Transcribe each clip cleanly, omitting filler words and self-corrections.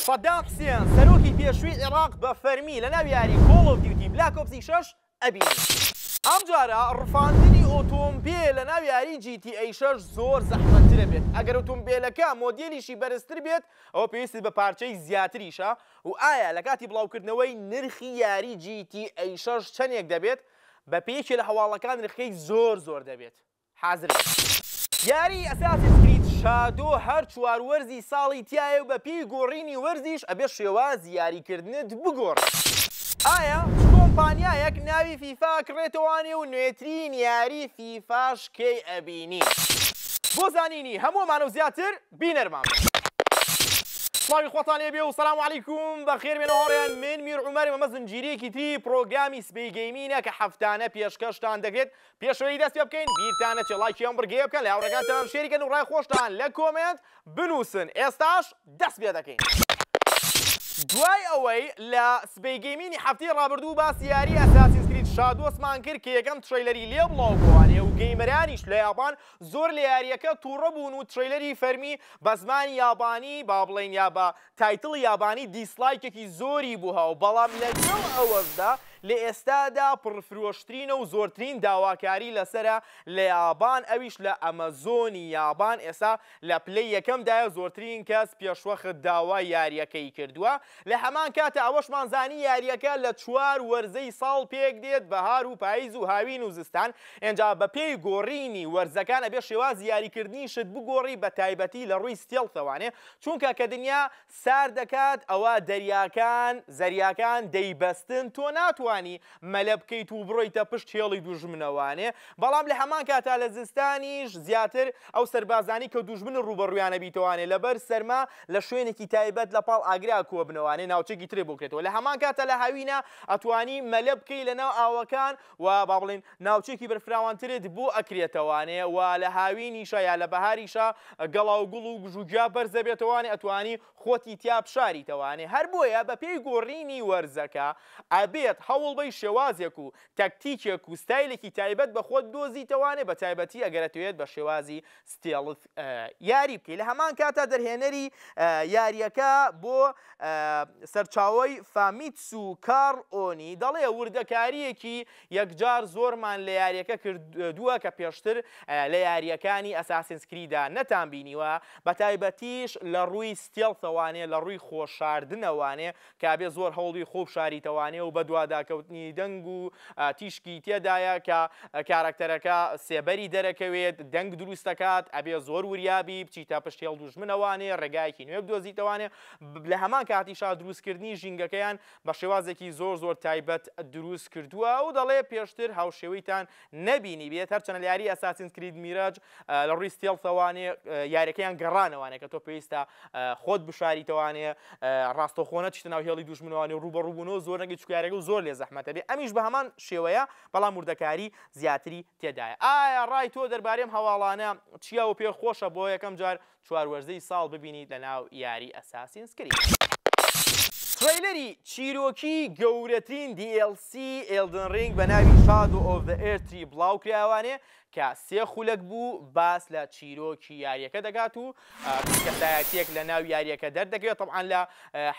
سەدام حسێن سەرۆکی پێشووی عێراق بە فەرمی لەناو یاری Call of Duty Black Ops ی شەش ئەبینین. ئەمجارە ڕفاندنی ئۆتۆمبێل لەناو یاری GTA 6 زۆر زەحمەتترە بێت، ئەگەر ئۆتۆمبێلەکە مۆدێلیشی بەرزتر بێت ئەوە پێویستت بە پارچەی زیاتریشە و ئایا لەکاتی بڵاوکردنەوەی نرخی یاری GTA 6 چەندێک دەبێت؟ بەپێی یەکێ لە هەواڵەکان نرخەکەی زۆر زۆر دەبێت. حازر بن. یاری Assassin's Creed Shadow هەر چوار وەرزی ساڵی تیایە و بەپێی گۆڕینی وەرزیش ئەبێ شێوازی یاریکردنت بگۆڕی. ئایا چ کۆمپانیایەک ناوی فیفا ئەکڕێتەوانێ و نوێترین یاری فیفاش کەی ئەبینین؟ بۆ زانینی هەموو ئەمانە و زیاتر بینەرمان بن. سڵاوی خواتان لێ بێ و سلام علیکم بەخێر بێنەوە هاوڕێیان من میر عومەرم ئەمە زنجیرەیەکی تری پرۆگرامی سبەی Gaming ە کە هەفتانە پێشکەشتان دەکرێت پێشەوەی دەست پێ بکەین بیرتان نەچێ ڵایکی ئەم بڕگەیە بکەن لە هاوڕێکانتان share ی کەن و ڕای خۆشتان لە comment بنووسن ئێستاش دەست پێ دەکەین. دوای ئەوەی لە سبەی Gaming ی هەفتەی ڕابردوو باسی یاری Assassin's Creed Shadows مان کرد کە یەکەم trailer ی لێ بڵاو بووانێ و gamer انیش لە یابان زۆر لە یارییەکە تووڕە بوون و trailer ی فەرمی بە زمانی یابانی با بڵێین یا بە title ی یابانی dislike ێکی زۆری بووه بەڵام لەگەڵ ئەوەشدا لە ئێستادا پڕفرۆشترینە و زۆرترین داواکاری لەسەرە لە یابان ئەویش لە ئەمەزۆنی یابان ئێستا لە پلەی یەکەمدایە زۆرترین کەس پێشوەخت داوای یاریەکەی کردووە لە هەمان کاتا ئەوەشمان زانی یاریەکە لە چوار وەرزەی ساڵ پێک دێت بەهار و پایز و هاوین و زستان ئینجا بەپێی گۆڕینی وەرزەکان ئەبێ شێوازی یاریکردنیشت بگۆڕی بەتایبەتی لە ڕووی stealth ەوانێ چونکە کە دنیا سارد دەکات ئەوا دەریاکان زەریاکان دەیبەستن تۆ ناتوانی مەلە بکەیت و بڕۆیتە پشت هێڵی دوژمنەوانێ بەڵام لە هەمان کاتا لە زستانیش زیاتر ئەو سەربازانی کە دوژمن ڕووبەڕوویانە بیتەوانێ لەبەر سەرما لە شوێنێکی تایبەت لە پاڵ ئاگرا کۆبنەوانێ ناوچەکی ترێ بۆکرێتەوە لە هەمان کاتا لە هاوینە ئەتوانی مەلە بکەی لە ناو ئاوەکان و با بڵێین ناوچەیەکی بەرفراوانترت بۆ ئەکرێتەوانێ و لە هاوینیشا یا لە بەهاریشا گەڵا و گوڵ و گژوگیا بەرزەبێتەوانێ ئەتوانی خۆتی تیا بشاریتەوانێ هەر بۆیە بە پێی گۆڕینی وەرزەکە ئەبێت هەوڵبەی شێوازێک و تەکتیکێک و ستایلێکی تایبەت بە خۆت بدۆزیتەوانێ بە تایبەتی ئەگەر ئەتەوێت بە شێوازی stealth یاری بکەی لە هەمان کاتا دەرهێنەری یاریەکە بۆ سەرچاوەی فامیتسو کارل ئۆنی دەڵێ وردەکارییەکی یەکجار زۆرمان لە یاریەکە کردووە کە پێشتر لە یاریەکانی Assassin's Creed دا نەتان بینیوە بەتایبەتیش لە ڕووی stealth ەوانێ لە ڕووی خۆشاردنەوانێ کە ئەبێ زۆر هەوڵی خۆ بشاریتەوانێ و بەدواداکەوتنی دەنگ و تیشکی تێدایە کە کارەکتەرەکە سێبەری دەرەکەوێت دەنگ دروست دەکات ئەبێ زۆر وریابی بچیتە پشت هێڵ دوژمنەوانێ ڕێگایەکی نوێ بدۆزیتەوانێ لە هەمان کاتیشا دروستکردنی ژینگەکەیان بە شێوازێکی زۆر زۆر تایبەت دروست کردووە و دەڵێ پێشتر هاوشێوەیتان نەبینیبێت هەرچەنە لە یاری Assassin's Creed Mirage لە ڕووی stealth ەوانێ یاریەکەیان گەڕانەوانێ کە تۆ پێویستە خۆت بشاریتەوانێ ڕاستەوخۆ نەچیتە ناو هێڵی دوژمنەوانێ و ڕووبەڕووبوونەوە زۆر نەگەی چونکە یاریەکە زۆر لێ زەحمەتە بێ ئەمیش بە هەمان شێوەیە بەڵام وردەکاری زیاتری تێدایە ئایا ڕای تۆ دەربارەی ئەم هەواڵانە چییە و پێ خۆشە بۆ یەکەم جار چوار وەرزەی ساڵ ببینیت لە ناو یاری Assassin's Creed. trailer ی چیرۆکی گەورەترین DLC Elden Ring بە ناوی Shadow of the Erdtree بڵاوکرایەوانێ کە سێ خولەک بوو باس لە چیرۆکی یاریەکە دەکات و کەسایەتیەک لە ناو یاریەکە دەردەکەوێت تەبعەن لە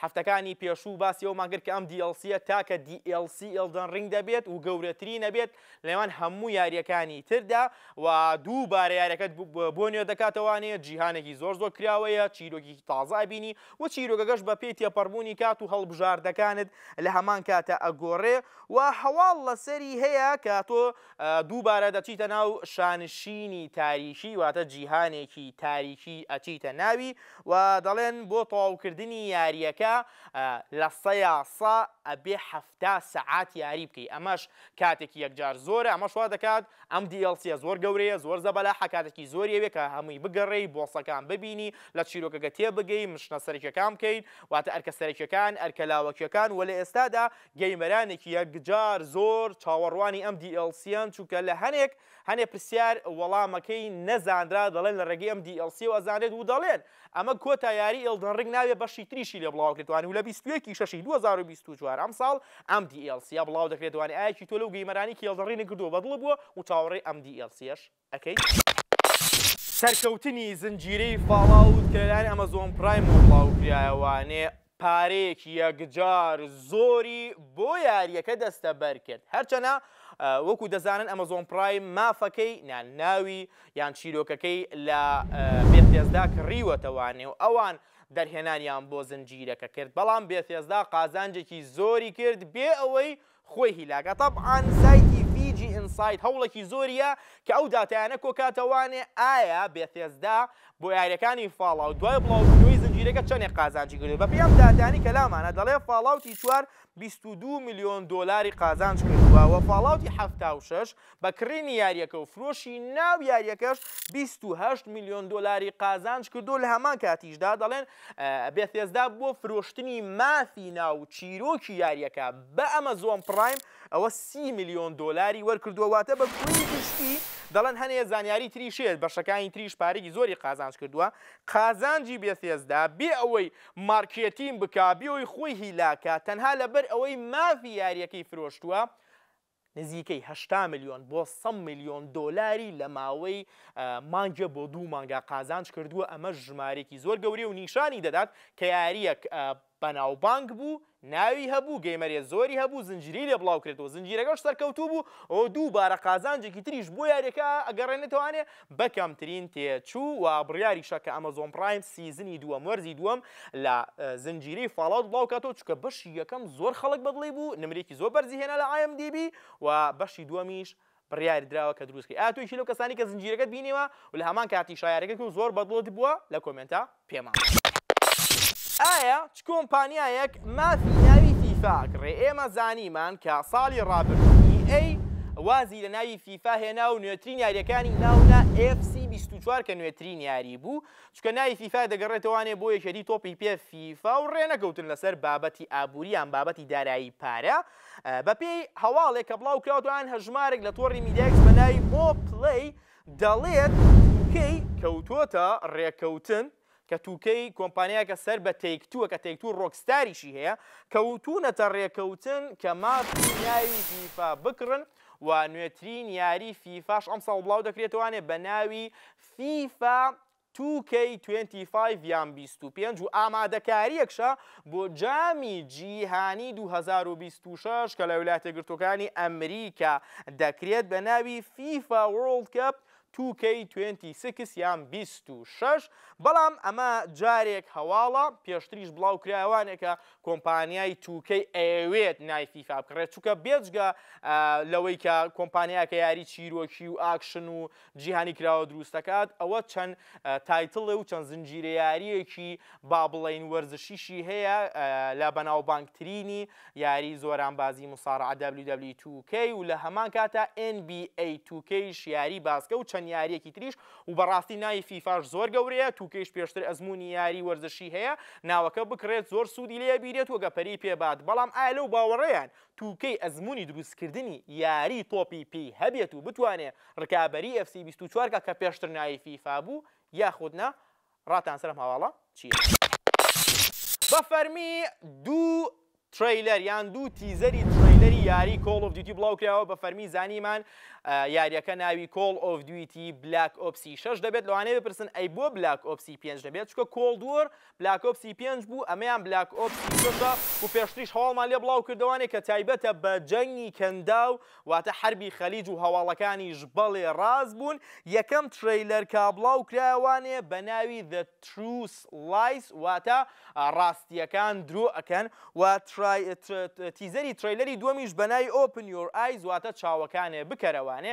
هەفتەکانی پێشوو باسی ئەومان کرد کە ئەم DLC ە تاکە DLC Elden Ring دەبێت و گەورەترین ئەبێت لە نێوان هەموو یاریەکانی تردا و دووبارە یاریەکەت بۆ نوێ دەکاتەوانێ جیهانێکی زۆر زۆر کراوەیە چیرۆکی تازە ئەبینی و چیرۆکەکەش بە پێی تێپەڕبوونی کات و هەڵبژاردەکانت لە هەمان کاتە ئەگۆڕێ و هەواڵ لەسەری هەیە کە تۆ دووبارە دەچیتە ناو شانشینی تاریکی واتە جیهانێکی تاریکی ئەچیتە ناوی و دەڵێن بۆ تەواوکردنی یاریەکە لە سەیا سە ئەبێ 70 سەعات یاری بکەی ئەمەش کاتێکی یەکجار زۆرە ئەمەش وا دەکات ئەم DLC ە زۆر گەورەیە زۆر زەبەلاحە کاتێکی زۆری ئەوێ کە هەمووی بگەڕێی boss ەکان ببینی لە چیرۆکەکە تێبگەی mission ە سەرەکیەکان بکەیت واتە ئەرکە سەرەکیەکان ئەرکە لاوەکیەکان وە لە ئێستادا gamer انێکی یەکجار زۆر چاوەڕوانی ئەم DLC یەن چونکە لە هەنێک هەنێ پرسیار وەڵامەکەی نەزانرا دەڵێن لە ڕێگەی ئەم DLC یەوە ئەزانرێت و دەڵێن ئەمە کۆتا یاری Elden Ring نابێ بەشی تریشی لێ بڵاوکرێتوانی و لە 21 شەشی 2024 ئەمساڵ ئەم DLC یە بڵاو دەکرێتوانی ئایەکی تۆ لەو gamer انی کە Elden Ring کردووە بەدڵ بووە و چاوەڕێی ئەم DLC یەش ئەکەیت؟ سەرکەوتنی زنجیرەی Fallout کە لەلایەن ئەمەزۆن پرایمەوە بڵاوکرایەوانێ پارەیەکی یەکجار زۆری بۆ یارییەکە دەستەبەر کرد. هەرچەنە وەکو دەزانن ئەمەزۆن پرایم مافەکەی یان ناوی یان چیرۆکەکەی لە بێثێزدا کڕیوەتەوانێ و ئەوان دەرهێنانیان بۆ زنجیرەکە کرد، بەڵام بێثێزدا قازانجێکی زۆری کرد بێ ئەوەی خۆی هیلاکە. تەبعەن سایتی VG Insight هەوڵێکی زۆریە کە ئەو داتایانە کۆکاتەوانێ ئایا بێثێزدا بۆ یاریەکانی Fallout دوای بڵاوبوونەوەی زنجیرەکە چەندێک قازانجی کردووە. بەپێی ئەم داتایانەی کە لامانە دەڵێ Fallout ی چوار 22 ملیۆن دۆلاری قازانج کردووە و Fallout ی 76 بە کڕینی یاریەکە و فرۆشی ناو یاریەکەش 28 ملیۆن دۆلاری قازانج کردووە. لە هەمان کاتیشدا دەڵێن بێثێزدا بۆ فرۆشتنی مافی ناو چیرۆکی یاریەکە بە ئەمەزۆن پرایم ئەوە 30 ملیۆن دۆلاری وەرکردووە. واتە بە کۆی گشتی دەڵێن هەنێ زانیاری تریش هەیە بەشەکانی تریش پارێکی زۆری قازانج کردووە. قازانجی بێثێزدا بێ ئەوەی مارکێتین بکا، بێ ئەوەی خۆی هیلاکا، تەنها لەبەر ئەوەی مافی یاریەکەی فرۆشتووە نزیکەی 80 ملیۆن بۆ 100 ملیۆن دۆلاری لە ماوەی مانگێ بۆ دوو مانگا قازانج کردووە. ئەمەش ژمارێکی زۆر گەورەیە و نیشانی دەدات کە یاریەک بەناوبانگ بوو، ناوی هەبوو، gamer ێ زۆری هەبوو، زنجیرەی لێ بڵاو کرێتەوە، زنجیرەکەش سەرکەوتوو بوو، ئەوە دووبارە قازانجێکی تریش بۆ یاریەکە ئەگەڕێنێتەوانێ بە کەمترین تێچوو. و بڕیاریشە کە ئەمەزۆن پرایم season ی دووەم، وەرزی دووەم لە زنجیرەی Fallout بڵاو کاتەوە، چونکە بەشی یەکەم زۆر خەڵک بەدڵی بوو، نمرێکی زۆر بەرزی هێنا لە IMDb و بەشی دووەمیش بڕیاری دراوە کە دروست کەی. ئایا تۆ یەکی لەو کەسانی کە زنجیرەکەت بینیوە و لە هەمان کاتیشا یاریەکەت و زۆر بەدڵت بووە؟ لە comment ا پێمان بڵێ. ئایا چ کۆمپانیایەک مافی ناوی فیفا ئەکڕێ؟ ئێمە زانیمان کە ساڵی ڕابردوو EA وازی لە ناوی فیفا هێنا و نوێترین یاریەکانی ناونا FC 24 کە نوێترین یاری بوو، چونکە ناوی فیفا دەگەڕێتەوانێ بۆ یەکێتی تۆپی پێ فیفا و ڕێنەکەوتن لەسەر بابەتی ئابووری یان بابەتی دارایی پارە. بەپێی هەواڵێک کە بڵاوکراوەتەوە یان هەژمارێک لە تۆڕی میدیایکس بە ناوی مۆ پلەی دەڵێت 2K کەوتۆتە ڕێکەوتن کە 2K کۆمپانیایەکە سەر بە تەیک تووە کە تەیک توو ڕۆکستاریشی هەیە کەوتونەتە ڕێکەوتن کە مافی ناوی فیفا بکڕن و نوێترین یاری فیفاش ئەمساڵ بڵاو دەکرێتەوانێ بە ناوی فیفا 2K25 یان 25 و ئامادەکارییەکشە بۆ جامی جیهانی 2026 کە لە ویلایەتە یەکگرتووەکانی ئەمریکا دەکرێت بە ناوی FIFA World Cup 2K26 یان 26. بەڵام ئەمە جارێک هەواڵە پێشتریش بڵاو کرایەوانێکە کۆمپانیای 2K ئەیەوێت ناوی فیفا بکڕێت، چونکە بێجگە لەوەی کە کۆمپانیاکە یاری چیرۆکی و ئاکشن و جیهانی کراوە دروست دەکات، ئەوە چەند title ێ و چەند زنجیرە یارییەکی با بڵێین وەرزشیشی هەیە لە بەناوبانگترینی یاری زۆرانبازی مصارعە WWE 2K و لە هەمان کاتا NBA 2K یاری باسکە و چەند یارییەکی تریش و بەڕاستی ناوی فیفاش زۆر گەورەیە. 2K یش پێشتر ئەزموونی یاری وەرزشی هەیە، ناوەکە بکڕێت زۆر سوودی لێ بینێت و گە پەری پێ بات. بەڵام ئایا لەو باوەڕەیان 2K ئەزموونی دروستکردنی یاری تۆپی پێی هەبێت و بتوانێ ڕکابەری FC 24 کا کە پێشتر ناوی فیفا بوو یاخود نا؟ ڕاتان سەر ئەم هەواڵە چییە؟ بە فەرمی دوو trailer یان دوو teaser ی trailer ی یاری Call of Duty بڵاو کراوە. بە فەرمی زانیمان یاریەکە ناوی Call of Duty Black Ops ی 6 دەبێت. لەوانەیە بپرسن ئەی بۆ Black Ops ی 5 دەبێت؟ چونکە Cold War Black Ops ی 5 بوو، ئەمەیان Black Ops ی 6ە و پێشتریش هەواڵمان لێ بڵاو کردەوانێ کە تایبەتە بە جەنگی کەنداو واتە حەربی خەلیج و هەواڵەکانیش بەڵێ ڕاست بوون. یەکەم trailer کا بڵاو کرایەوانێ بە ناوی The Truth Lies واتە ڕاستییەکان درۆ ئەکەن و teaser ی trailer ی دووەمیش بە ناوی Open Your Eyes واتە چاوەکانێ بکەرەوانێ.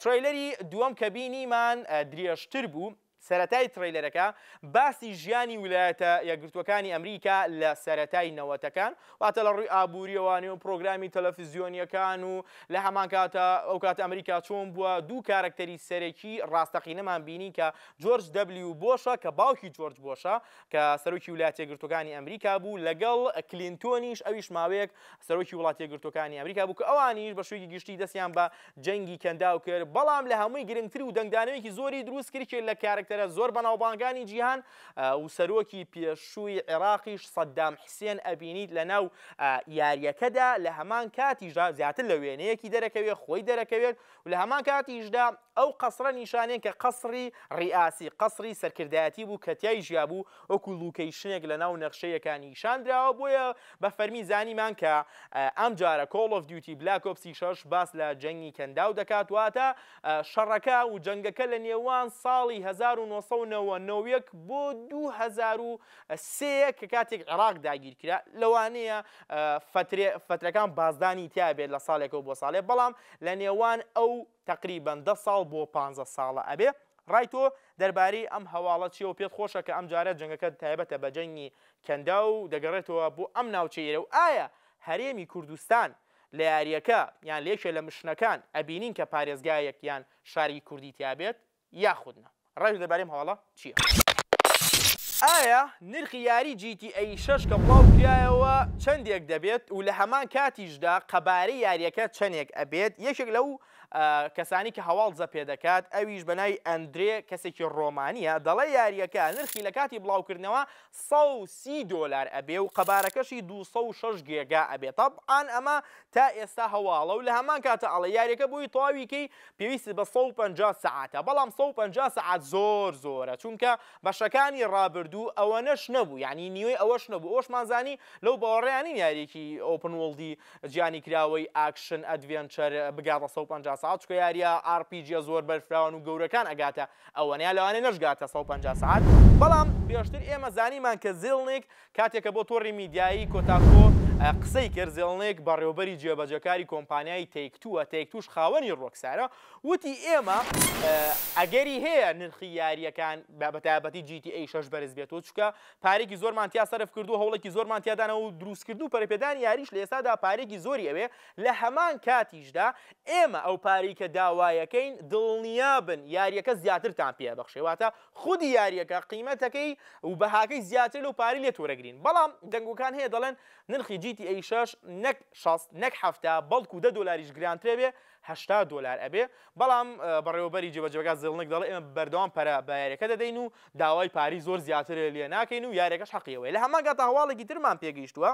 trailer ی دووەم کە بینیمان درێژتر بوو. سەرەتای trailer ەکە باسی ژیانی ویلایەتە یەکگرتووەکانی ئەمریکا لە سەرەتای نەوەتەکان واتە لە ڕووی ئابووریەوانێ و پرۆگرامی تەلەفزیۆنیەکان و لە هەمان کاتە ئەو کاتە ئەمریکا چۆن بووە. دوو کارەکتەری سەرەکی ڕاستەقینەمان بینی کە جۆرج دەبلیو بۆشە کە باوکی جۆرج بۆشە کە سەرۆکی ویلایەتە یەکگرتووەکانی ئەمریکا بوو، لەگەڵ کلینتۆنیش ئەویش ماوەیەک سەرۆکی وڵاتە یەکگرتووەکانی ئەمریکا بوو کە ئەوانیش بە شوێکی گشتی دەستیان بە جەنگی کەنداو کرد. بەڵام لە هەمووی گرنگتر و دەنگدانەوەیەکی زۆری دروست کرد کێ لە کارەکتەر کارەکتەرە زۆر بەناوبانگانی جیهان و سەرۆکی پێشووی عێراقیش سەدام حسێن ئەبینیت لە ناو یاریەکەدا. لە هەمان کاتیشدا زیاتر لە وێنەیەکی دەرەکەوێت، خۆی دەرەکەوێت و لە هەمان کاتیشدا ئەو قەسرە نیشانێن کە قەسری ڕیئاسی، قەسری سەرکردایەتی بوو کە تیای ژیابوو، وەکو location ێک لە ناو نەخشەیەکا نیشان دراوە. بۆیە بە فەرمی زانیمان کە ئەم جارە Call of Duty Black Ops ی 6 باس لە جەنگی کەنداو دەکات، واتە شەڕەکە و جەنگەکە لە نێوان ساڵی 1991 بۆ 2003 کە کاتێک عێراق داگیرکرا. لەوانەیە فەترەکان بازدانی تیا بێت لە ساڵێکەوە بۆ ساڵێ، بەڵام لە نێوان ئەو تەقریبەن 10 ساڵ بۆ 15 ساڵە ئەبێ. ڕای تۆ دەربارەی ئەم هەواڵە چیە و پێت خۆشە کە ئەم جارە جەنگەکە تایبەتە بە جەنگی کەنداو و دەگەڕێتەوە بۆ ئەم ناوچەیە و ئایا هەرێمی کوردستان لە یاریەکە یان لە یەکێ لە mission ەکان ئەبینین کە پارێزگایەک یان شاری کوردی تیا بێت یاخود نا؟ ڕای تۆ دەربارەی ئەم هەواڵە چیە؟ ئایا نرخی یاری GTA 6 کە بڵاو کرایەوە چەندێک دەبێت و لە هەمان کاتیشدا قەبارەی یاریەکە چەنێک ئەبێت؟ یەکێک لەو کەسانی کە هەواڵ دزە پێدەکات ئەویش بە ناوی ئەندرێ کەسێکی ڕۆمانیە دەڵێ یاریەکە نرخی لە کاتی بڵاوکردنەوە 130 دۆلار ئەبێ و قەبارەکەشی 206 گێگا ئەبێ. تەبعەن ئەمە تا ئێستا هەواڵە و لە هەمان کاتە ئەڵێ یاریەکە بۆی تەواوی کەی پێویستت بە 150 سەعاتە، بەڵام 150 سەعات زۆر زۆرە چونکە بەشەکانی ڕابردوو ئەوەنەش نەبوو، یانی نیوەی ئەوەش نەبوو. ئەوەشمان زانی لەو باوەڕەیان نین یاریەکی open world ی جیهانی کراوەی action adventure بگاتە 150 سەعات، چونکە یاریە RPG یە زۆر بەرفراوان و گەورەکان ئەگاتە ئەوەنە یا لەوانەیە نەشگاتە 150 سەعات. بەڵام پێشتر ئێمە زانیمان کە زێڵنیک کاتێک کە بۆ تۆڕی میدیایی کۆتاکۆ قسەی کرد، زێڵنیک بەڕێوەبەری جێبەجێکاری کۆمپانیای تەیک تووە، تەیک تووش خاوەنی ڕۆکستارە، وتی ئێمە ئەگەری هەیە نرخی یارییەکان بە تایبەتی GTA 6 بەرز بێتەوە، چونکە پارێکی زۆرمان تیا سەرف کردووە، هەوڵێکی زۆرمان تیا داناوە و دروستکردن و پەرەپێدانی یاریش لە ئێستادا پارێکی زۆری ئەوێ. لە هەمان کاتیشدا ئێمە ئەو پارەی کە داوایەکەین دڵنیابن یارییەکە زیاترتان پێ ئەبەخشێ، واتە خودی یارییەکە قیمەتەکەی و بەهاکەی زیاترە لەو پارەی لێت وەرەگرین. بەڵام دەنگۆکان هەیە دەڵێن نرخی GTA 6 نەک 60 نەک 70 بەڵکو 10 دۆلاریش گرانترە بێ، 80 دۆلار ئەبێ. بەڵام بەڕێوەبەری جێبەجێکار زێڵنک دەڵێ ئێمە بەردەوام پەرە بە یاریەکە دەدەین و داوای پارەی زۆر زیاتر لێ ناکەین و یاریەکەش حەقی ئەوەیە. لە هەمان کاتدا هەواڵێکی ترمان پێگەیشتووە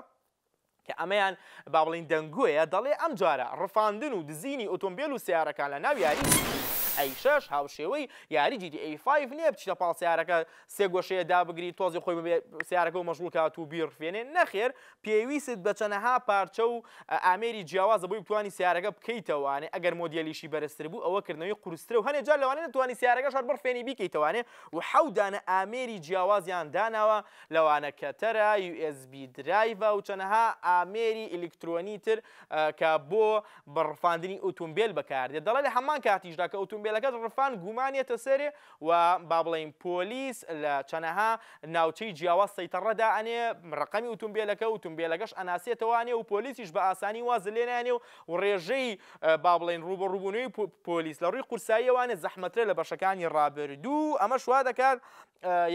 کە ئەمەیان با بڵێین دەنگۆیە، دەڵێ ئەمجارە ڕفاندن و دزینی ئۆتۆمبێل و سەیارەکان لە ناو یاری GTA 6 هاوشێوەی یاری GTA 5 نییە بچیتە پاڵ سەیارەکە سێ گۆشەیە دابگری تۆزی خۆی ببێ سەیارەکە و مەشغوڵ کات و بیڕفێنێ، نەخێر پێویستت بە چەنەها پارچە و ئامێری جیاوازە بۆی بتوانی سەیارەکە بکەیتەوانێ، ئەگەر مۆدێلیشی بەرزتر بوو ئەوە کردنەوەی قورسترە و هەنێ جار لەوانەیە نەتوانی سەیارەکەش هەر بڕفێنی بیکەیتەوانێ و حەوت دانە ئامێری جیاوازیان داناوە لەوانە cutter ە، USB drive ە و چەنەها ئامێری ئیلیکترۆنی تر کە بۆ ڕفاندنی ئوتومبێل بەکاردێت. دەڵێ لە هەمان کاتیشدا کە ئوتومبێلەکەت ڕفان گومان یەتە سەرێ و با بڵێین پۆلیس لە چەنەها ناوچەی جیاواز سەیتەڕە دائەنێ ڕەقەمی ئوتومبێلەکە، ئوتومبێلەکەش ئەناسێتەوانێ و پۆلیسیش بە ئاسانی واز لێ نایەنێ و ڕێژەی با بڵێین ڕووبەڕووبوونەوەی پۆلیس لە ڕووی قورساییەوانێ زەحمەترە لە بەشەکانی ڕابردوو. ئەمەش وا دەکات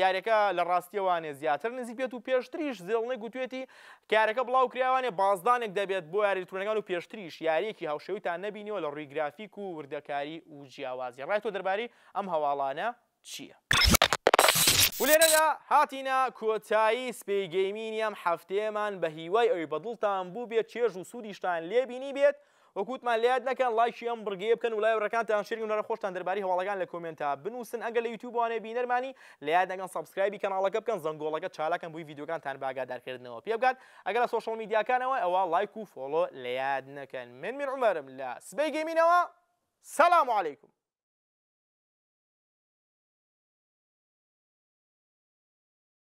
یاریەکە لە ڕاستیەوانێ زیاتر نزیک بێت و پێشتریش زێڵنێک گوتوێتی کە یاریەکە بڵاو کرایوانێ بازدانێک دەبێت بۆ یاری ئەلیکترۆنەکان و پێشتریش یاریەکی هاوشێوەیتان نەبینیوە لە ڕووی گرافیک و وردەکاری و جیاوازی. ڕای تۆ دەربارەی ئەم هەواڵانە چییە؟ و لێرەدا هاتینە کۆتایی سپەی گەیمینی ئەم هەفتەیەمان، بە هیوای ئەوەی بە دڵتان بووبێت، چێژ و سوودیشتان لێ بینیبێت. وەک وتمان لەیاد نەکەن ڵایکی ئەم بڕگەیە بکەن و لای ڕێکانتان share ی و نەرە خۆشتان دەربارەی هەواڵەکان لە comment ا بنووسن. ئەگەر لە یوتیوب وانێ بینەرمانی لەیاد نەکەن subscribe ی کەناڵەکە بکەن، زەنگۆڵەکە چالاکەن بۆی ڤیدیۆکانتان بە ئاگادارکردنەوە پێ بگات. ئەگەر لە social media کانەوە ئەوا ڵایک و follow لەیاد نەکەن. من میر عومەرم لە سبەی گەیمینەوە. سلام علیکم.